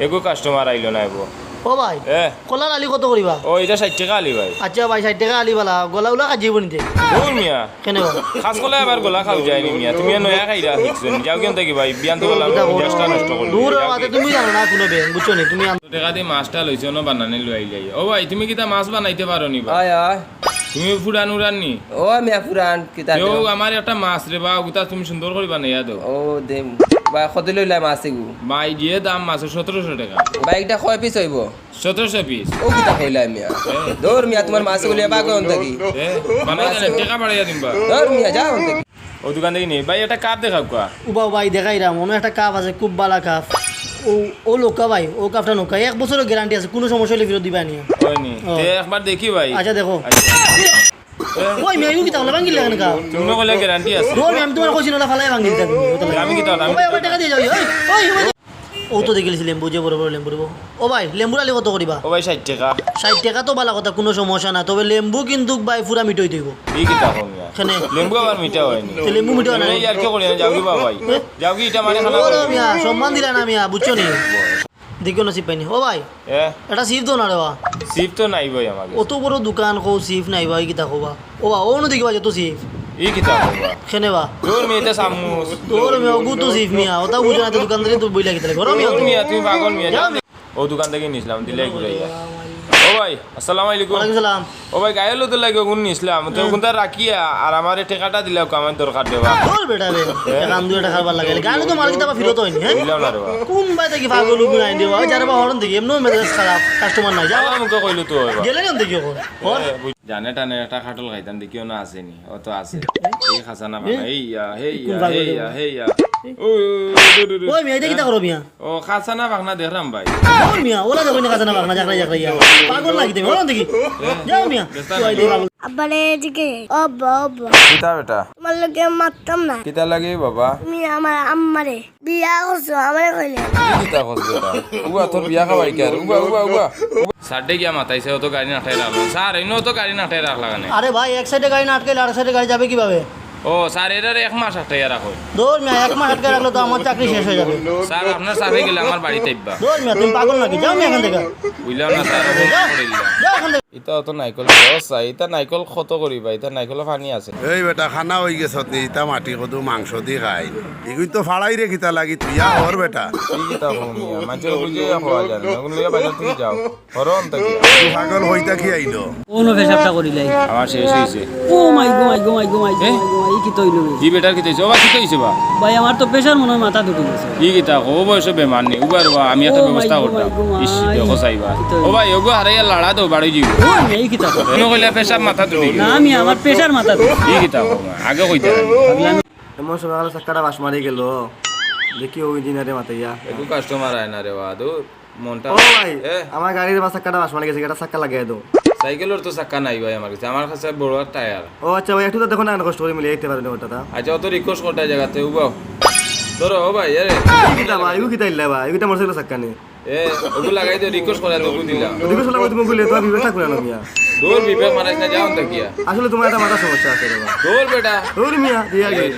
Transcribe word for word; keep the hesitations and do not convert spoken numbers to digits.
এগু কাস্টমার আইলো না এগু। ও ভাই, এ। কলার আলি কত করিবা? ও, ইটা ষাইট টেকা আলি ভাই। আচ্ছা ভাই, ষাইট টেকা আলি বালা, গলা উলা খাজিবো নিতে। দূর মিয়া। কেনে বা? খাস কলাই আবার গলা খাও যায়নি মিয়া। তুমি আর নয়া খাইরা শিখছো নি? যাও কিয়ন থাকি ভাই, বিয়ান তো বললাম, ইটা বড় গ্যাসটা নষ্ট করলি। দূর যাও বাদে কি? তুমি জানো না কোনো বেন, বুঝছো নি? তুমি আন- টেকা দি মাছটা লইছো না বানানি লইলাই। ও ভাই, তুমি কিতা মাছ বানাইতে পারো নি বা? আয়, আয়। তুমি ফুরান উরান নি? ও মিয়া ফুরান, কিতা তেও দেও? আমার একটা মাছ রে বা, ওগুতা তুমি সুন্দর করি বানাইয়া দেও। ও দে, বা কত লইলা মাছ এগু? ভাই, যে দাম মাছের সতেরোশো টেকা। ভাই, এটা কয় পিস অইবো? সতেরোশো পিস। ও কিতা কইলা মিয়া? এ। দৌড় মিয়া, তোমার মাছ এগু লিয়া বাগো অন থাকি। এ, বানাই দেন, টেকা বাড়াইয়া দিম বা। দৌড় মিয়া, যাও অন থাকি। ও দোকান থাকি নি? ভাই, একটা কাপ দেখাও কা। উবা ভাই, দেখাইরাম, অনো একটা কাপ আছে, খুব বালা কাপ। ও, ও লোকা ভাই, ও কাপটা নোকা, এক বছরর গ্যারান্টি আছে, কোনো সমস্যা অইলে ফিরত দিবা নিয়া। হয়নি? ও। তে একবার দেখি ভাই। আচ্ছা, দেখো। আচ্ছা। কই মিয়া, ইউ কিতা কইলা, ভাঙ্গিল লাগান কা? তুমি না কইলে গ্যারান্টি আছে। দৌড় মিয়া, আমি তোমার কইছি না, ফালাই ভাঙ্গিল তা তুমি, ওটা লাগে। আমি কিতা, আমি ও ভাই, ও ভাই, টেকা দিয়া যাও, ওই, ওই, ওই। ও তো দেখিলিছি লেম্বু, যে বড় বড় লেম্বু দেবো। ও ভাই, লেম্বুর আলি কত করিবা? ও ভাই, ষাইট টেকা। ষাইট টেকা তো বালা কথা, কোনো সমস্যা না, তবে লেম্বু কিন্তু ভাই পুরা মিঠা অইতে অইবো। ই কিতা কও মিয়া? কেনে? লেম্বু আবার মিঠা অয়নি। তে লেম্বু মিঠা অয় না? এই আর কি করি না, যাও কি বা ভাই? এ? যাও কি, ইটা মারে খানা ও খাও। মিয়া, সম্মান দিলা না মিয়া, বুঝছো নি? দেখিও নসিব পাইনি। ও ভাই, এ? এটা চিপ দেও না রে বা। চিপ তো নাই ভাই আমার কাছে। অত বড় দোকান, কও চিপ নাই ভাই, কিতা কও বা? ও বা, ও নু দেখিবা যত চিপ। ই কিতা কও বা? কেনে বা? দৌড় মিয়া, ইটা চামুচ। দৌড় মিয়া, ওগু তো চিপ মিয়া, ওটা বুঝো না, তো দোকানদারি তো বই লাগি তাহলে। গরম মিয়া দৌড় তুমি। মিয়া, তুমি পাগল মিয়া, যাও যাও মিয়া। ও দোকান থাকি নিছিলাম, দিলাই ঘুরাইয়া। ও ভাই, আসসালামু আলাইকুম। ওয়ালাইকুম সালাম। ও ভাই, গায়ে হলুদ লাগি ওগুন নিছিলাম, তো হুম। ওগুনটা রাখিয়া আর আমারে টেকাটা দিলাও, আমার দরকার দেবা। দৌড় বেটা রে, এ? টেকা আন্দু এটা খাবার লাগাইলে। গায়ে হলুদ মাল কিতা বা ফিরত অয়নি, হ্যাঁ? দিলাম না রে বা। কোন ভাই থাকি পাগল ওগুন আইন দেবা? ওই যারে বা হরন দেখি, এমনেও মেজাজ খারাপ, কাস্টমার নাই। যাও। আমার মুখে কইলো তো এবার। গেলে কেন দেখি ওখানে? ওর এ, বুঝ-, জানে টানে একটা খাটল খাইতাম, দেখিও না আসেনি, ও তো আছে। এই খাসানা এ? বানা, এই ইয়া, হে কোন ইয়া, পাগল হে রে ইয়া, বা? হে ইয়া। এ? ও, ও, ও, দূর, দূর, দূর। ওই মিয়া, এটা কিতা করো মিয়া? ও, খাসানা বাগনা দেখরাম ভাই। ওই মিয়া, ওলা দেখো না খাসানা বাগনা, জাগরা, জাগরা ইয়া। পাগল নাকি তুমি? ওলা দেখি। এ? যাও মিয়া। বেস্তা তুই নাই। আইলে পাগল। আব্বারে এদিকে। ও আব্বা, ও আব্বা। কিতা বেটা? তোমার লগে মাততাম না। কিতা লাগে বাবা? তুমি আমার আম্মারে বিয়া করছো, আমারে কইলে। কি কিতা করছো বেটা? উবা, তোর বিয়া খাওয়াই কে আর? উবা, উবা, উবা। সারডে গিয়া মাতাইছে, অত গাড়ি নাটাই রাখলো। স্যার, এনে অত গাড়ি নাটাই রাখলা কেনে? আরে ভাই, এক সাইডে গাড়ি না আটকাইলে আরেক সাইডে গাড়ি যাবে কিভাবে? ও, স্যার, এটারে এক মাস আটকাইয়া রাখো। দৌড় মিয়া, এক মাস আটকাই রাখলে তো আমার চাকরি শেষ হয়ে যাবে। স্যার, আপনার স্যারে গেলে আমার বাড়িতে আইবা। দৌড় মিয়া, তুমি পাগল নাকি? যাও মিয়া এখান থেকে। বুঝলাম না, স্যার, যাও, যাও এখান থেকে। ইতা অত নাইকল, ও স্যার, ইতা নাইকল কত করিবা? ইতা নাইকল পানি আছে। এই বেটা, খানা অই গেছত নি, ইতা মাটি কদু মাংস দি খাই। ইগুই তো ফাড়াই রে কিতা লাগি, তুই ইয়া হর বেটা। কি কিতা কম ইয়া, মানষর বুঝে ইয়া খাওয়া যায় না, ওগুন লইয়া বাজার থাকি যাও। হরন থাকি। তুই পাগল হইতা কি আইলো? কোনো পেশাবটা করিলাই। আমার শেষ হইছে। ও মাই গো, মাই গো, মাই গো, মাই গো, এ? মাই গো, মাই, ই কিতা অইলো বে? ই বেটার কিতা হইছে? ও বা কিতা হইছে বা? ভাই, আমার তো প্রেশার মনে হয় মাথাত উঠি গেছে। ই কিতা কও, ও বয়সে বেমার নি। উবা রে বা, আমি একটা ও ব্যবস্থা মাই গো, করতাম। মাই গো, ইস, মাই। দেখো চাইবা। কিতা ও ভাই, ওগো হারাইয়া লাড়া দেও, বাড়ি যাইবো। ও, না, ই কিতা কও? তুমি কইলে পেশাব মাথাত উঠি গেছে। না, আমি আমার প্রেশার মাথাত উঠি গেছে। ই কিতা কও? আগে কইতে পারি। এমন সময় আমার চাক্কাটা বাস মারি গেল। দেখি ও ইঞ্জিনিয়ারে মাতাইয়া। একটু কাস্টমার আয় না রে বা, দূর। মনটা ও ভাই, এ? আমার গাড়ির বা চাক্কাটা বাস মারি গেছে, এটা চাক্কা লাগাই দাও। সাইকেলর তো চাক্কা নাই ভাই আমার কাছে, আমার কাছে বড় আর টায়ার। ও আচ্ছা ভাই, একটু তো দেখো না, কষ্ট করে মিলিয়ে দিতে পারেন ওটা তা। আচ্ছা, অত রিকোয়েস্ট করতে জায়গাতে উবাও। ধরো, ও ভাই, আরে। এই কিতা ভাই, ও কিতা ইল্লা ভাই, ও কিতা মোটরসাইকেল চাক্কা নেই? এ, ওগু লাগাই দে, রিকোয়েস্ট করে তো ওগু দিলাম। রিকোয়েস্ট করলাম তুমি বলে, তোমার বিবেক থাকবে না মিয়া। দূর বিবেক মারাইস না, যাও তো গিয়া। আসলে তোমার একটা মাথার সমস্যা আছে রে ভাই। দূর বেটা। দূর মিয়া, দিয়ে আগে।